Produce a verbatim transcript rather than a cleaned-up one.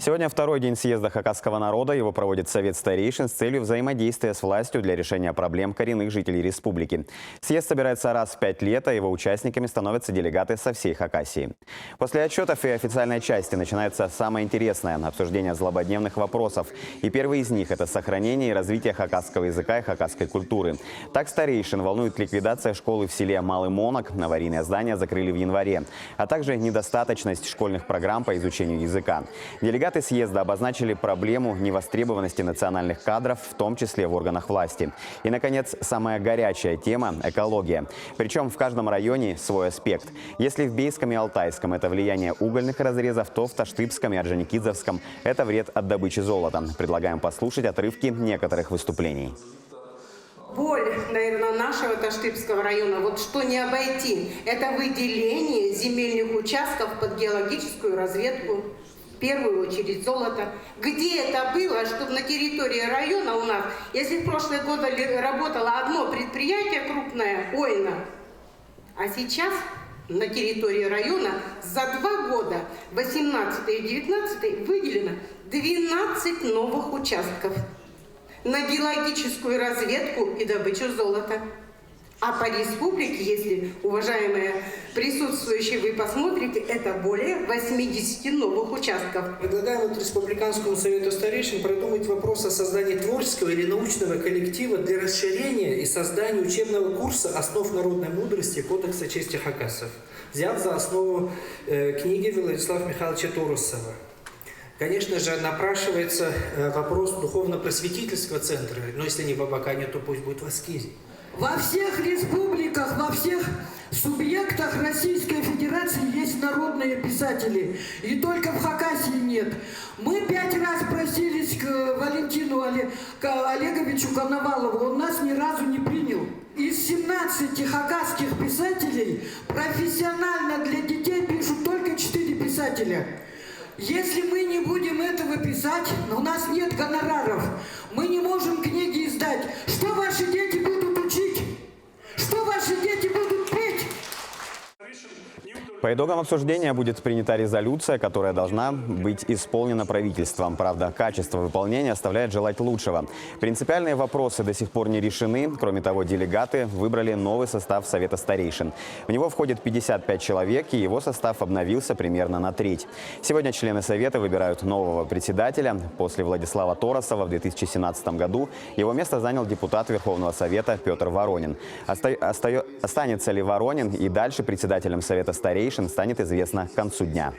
Сегодня второй день съезда хакасского народа. Его проводит Совет старейшин с целью взаимодействия с властью для решения проблем коренных жителей республики. Съезд собирается раз в пять лет, а его участниками становятся делегаты со всей Хакасии. После отчётов и официальной части начинается самое интересное — обсуждение злободневных вопросов. И первый из них — это сохранение и развитие хакасского языка и хакасской культуры. Так старейшин волнует ликвидация школы в селе Малый Монок. Аварийное здание закрыли в январе, а также недостаточность школьных программ по изучению языка. Делегаты съезда обозначили проблему невостребованности национальных кадров, в том числе в органах власти. И, наконец, самая горячая тема — экология. Причём в каждом районе свой аспект. Если в Бейском и Алтайском это влияние угольных разрезов, то в Таштыпском и Орджоникидзевском это вред от добычи золота. Предлагаем послушать отрывки некоторых выступлений. Боль, наверное, нашего Таштыпского района, вот что не обойти, это выделение земельных участков под геологическую разведку, в первую очередь золото. Где это было, чтобы на территории района у нас, если в прошлые годы ли-, работало одно предприятие крупное, Ойна, а сейчас на территории района за два года, восемнадцатый и девятнадцатый, выделено двенадцать новых участков на геологическую разведку и добычу золота. А по республике, если, уважаемые присутствующие, вы посмотрите, это более восьмидесяти новых участков. Предлагаем вот Республиканскому совету старейшин продумать вопрос о создании творческого или научного коллектива для расширения и создания учебного курса «Основ народной мудрости» Кодекса чести хакасов, взяв за основу, э, книги Владислава Михайловича Торусова. Конечно же, напрашивается, э, вопрос духовно-просветительского центра, но если они в Абакане, то пусть будет в Аскизе. Во всех республиках, во всех субъектах Российской Федерации есть народные писатели. И только в Хакасии нет. Мы пять раз просились к Валентину Оле-, к Олеговичу Коновалову, он нас ни разу не принял. Из семнадцати хакасских писателей профессионально для детей пишут только четыре писателя. Если мы не будем этого писать, у нас нет гонораров, мы не можем книги издать. Что ваши дети будут учить? Что ваши дети будут петь? По итогам обсуждения будет принята резолюция, которая должна быть исполнена правительством. Правда, качество выполнения оставляет желать лучшего. Принципиальные вопросы до сих пор не решены. Кроме того, делегаты выбрали новый состав Совета старейшин. В него входит пятьдесят пять человек, и его состав обновился примерно на треть. Сегодня члены Совета выбирают нового председателя. После Владислава Торосова в две тысячи семнадцатом году его место занял депутат Верховного Совета Пётр Воронин. Оста-, остаё-, останется ли Воронин и дальше председателем Совета старейшин, станет известно к концу дня.